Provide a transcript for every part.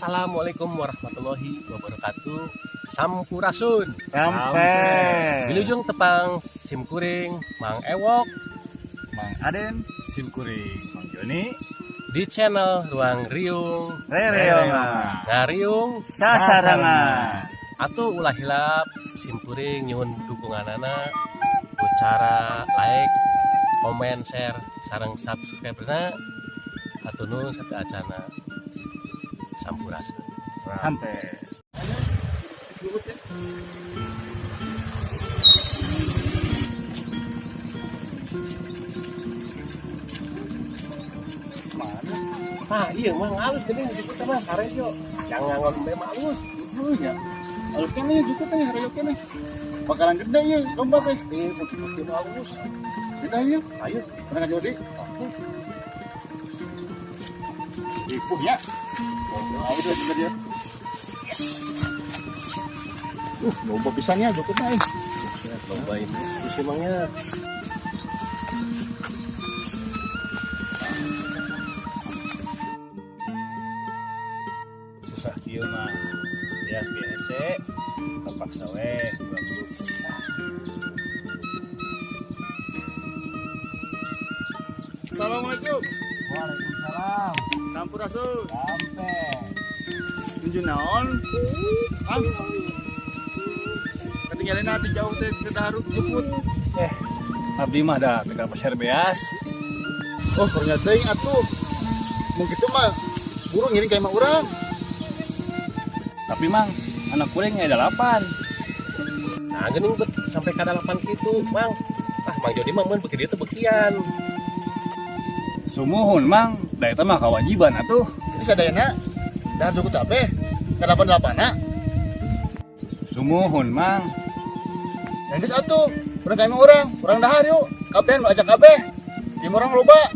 Assalamualaikum warahmatullahi wabarakatuh. Sampurasun. Rampes. Wilujeng tepang simkuring Mang Ewok, Mang Aden, simkuring Mang Joni di channel Ruang Riung Rereongan Ngariung Sasarangan. Atuh ulah hilap, simkuring nyuhun dukunganana ku cara like, komen, share, sareng subscribe-na. Hatur nuhun sateuacana. Sampurasun. Rampes. Mana? Nah, iya mang alus geuning jukut mah karejo. Yang ngangon embe mah alus. Dulu ya. Halus kan nih jukut nih harejo keneh. Bakalan gede ya, lomba guys. Eh, jukut halus. Kita yuk. Ayo. Pernah jadi? Ipuh ya. Udah bener ya. Lomba pisannya jukutnya eh. Lomba ini terus emangnya. Susah kieu mah bias GSC terpaksa weh buat dulu. Assalamualaikum. Waalaikumsalam. Sampurasun. Sampai. Nuju naon? Mang. Ketinggalan nanti jauh teh ke daharu jukut. Abdi mah dah tegal pasar beas. Oh, ternyata teuing atuh. Mun kitu mah buru ngiring ka imah urang. Tapi mang anak kuring aya 8. Nah, geuning bet sampai ka 8 kitu, Mang. Ah, Mang Joni mah mun beuki dieu teh bekian. Sumuhun mang, da eta mah kewajiban atuh. Jadi sadayana dahar jukut kabeh. Ka 8-8-na. Sumuhun mang. Yang geus atuh, urang ka imah urang, urang dahar yuk. Kabeh nu ajak kabeh. Di urang loba.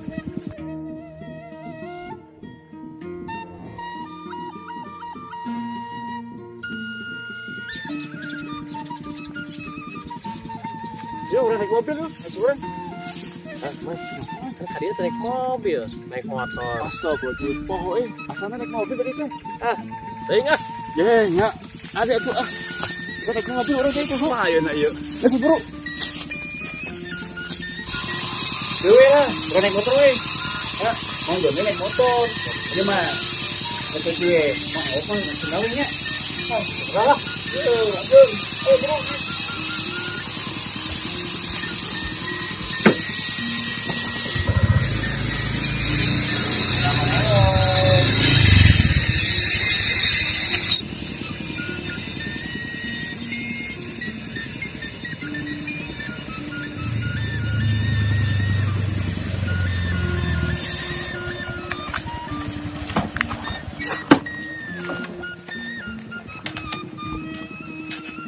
Yuk, urang naik mobil yuk, naik urang. Hah, Mang. Kan ka dieu teh naik mobil, naik motor. Asa gua poho eh, asana naik mobil tadi teh. Ah, teuing ah. Ye, nya. Ada atuh ah. Bisa naik mobil urang teh poho. Wah, ayeuna ieu. Geus buru. Dewe lah, urang naik motor we. Ya, Mang Joni naik motor. Ieu mah motor dia. Mang Ewok mah senang nya. Ah, lah. Yo, aduh. Ayo buru.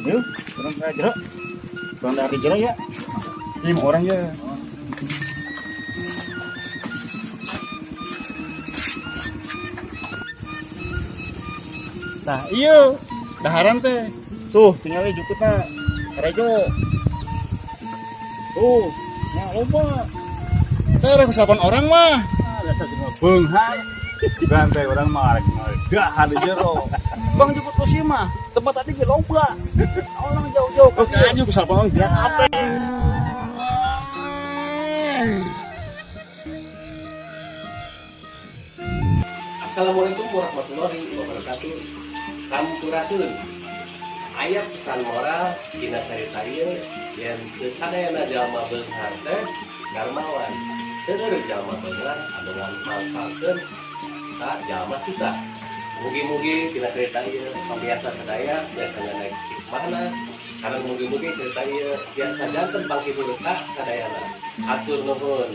Yuk, orang ke jero. Orang dari jero ya. Lima orang ya. Nah, iya, daharan teh. Tuh, tinggalnya jukutna. Rejo. Tuh, nah loba. Teh rek salapan orang mah. Ah, dasar cuma beunghar. Ganti orang mah rek mah dahar di jero. Bang jemput ke sini mah, tempat tadi ge loba. Orang jauh-jauh Oh, kan juga salapan orang dia apa? Assalamualaikum warahmatullahi wabarakatuh. Sampurasun. Aya pesan moral dina carita ieu yen teu sadayana jalma beunghar teh darmawan. Seueur jalma beunghar anu nganfalkeun ka jalma susah. Mugi-mugi dina carita ieu pamiarsa sadaya biasa naik hikmahna, sareng mugi-mugi carita ieu biasa janten panghibur ka sadayana. Hatur nuhun.